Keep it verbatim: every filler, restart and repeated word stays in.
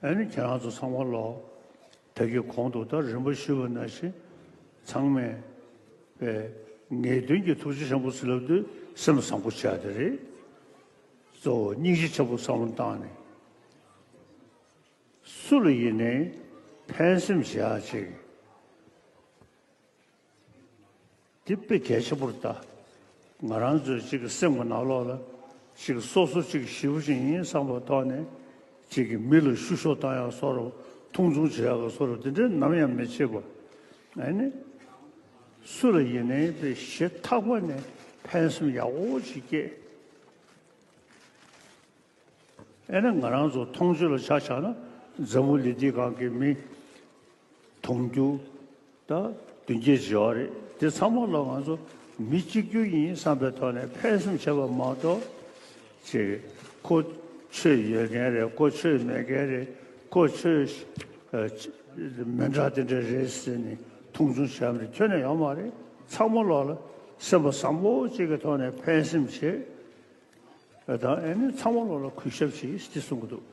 ཨ་ནི་ཁྱེད་རང་ཚོ་ཚང་མ་ལོག་ད་གི་གོང་དུ་ད་རིམ་པ་ཞུས་པ་ནང་བཞིན་ཚང་མས་པའི་ངེས་དོན་གྱི་ཐུགས་རྗེ་ཆེན་པོ་ཟེར་ལབ་དུས་སེམས་བཟང་པོ་བྱ་དེ་རེད། གཙོ་བོ་སྙིང་རྗེ་ཆེན་པོ་བསམ་བློ་བཏང་ནས་སུ་ལ་ཡིན་ནའི་ཕན་སེམས་བྱེད་ཡག་ཅིག་འདི་དཔེ་གལ་ཆེན་པོ་རེད་ད། ང་རང་ཚོའི་གཅིག་གི་སེམས་ཀྱི་ནང་ལོགས་ལ་གཅིག་སོ་སོ་གཅིག་ཞེ་པོ་ཅིག་ཡིན་བསམ་པའི་ཐོག་ནས་གཅིག་གི་མི་ལ་བཤུ་གཞོག་བཏང་ཡག་བཟོ་འདྲ་མཐོང་ཆུང་བྱེད་ཡག་གི་བཟོ་འདྲ་དེ་འདྲ་ནམ་ཡང་མི་བྱེད་པ། ཨ་ནི་སུ་ལ་ཡིན་ནའི་དཔེ་ཞེ་ཐག་པ་ནས་ཕན་སེམས་ཡག་པོ་ཅིག་སྐྱེས། ཨེ་ན་ང་རང་ཚོ་མཐོང་ཆོས་ལ་ཆ་བཞག་ན་འཛམ་བུ་གླིང་འདིའི་སྒང་གི་མི་དུང་ཕྱུར་དང་བདུན་བརྒྱད་བརྗེ་བ་རེད། དེ་ཚང་མ་ལ་ང་ཚོ་མི་གཅིག་གྱུར་ཡིན་བསམ་པའི་ཐོག་ནས་ཕན་སེམས་བྱེད་པ་མ་གཏོགས་ཅིག་ཁོ་ཆོས་ཡོད་མཁན་རེད། ཁོ་ཆོས་མེད་མཁན་རེད། ཁོ་ཆོས་ཨ་མི་འདྲ་དེ་འདྲ་རེད་ཟེར་ནས་མཐོང་ཆུང་བྱས་པ་རེད། ཁྱོན་ནས་ཡོད་མ་རེད། ཚང་མ་ལོག་ལ་སེམས་པ་བཟང་པོ་གཅིག་གི་ཐོག་ནས་ཕན་སེམས་བྱེད། ཨ་དང་ཨེ་ནི་ཚང་མ་ལོག་ལ་གུས་ཞབས་བྱེད་ཅེས་གསུང་གི་འདུག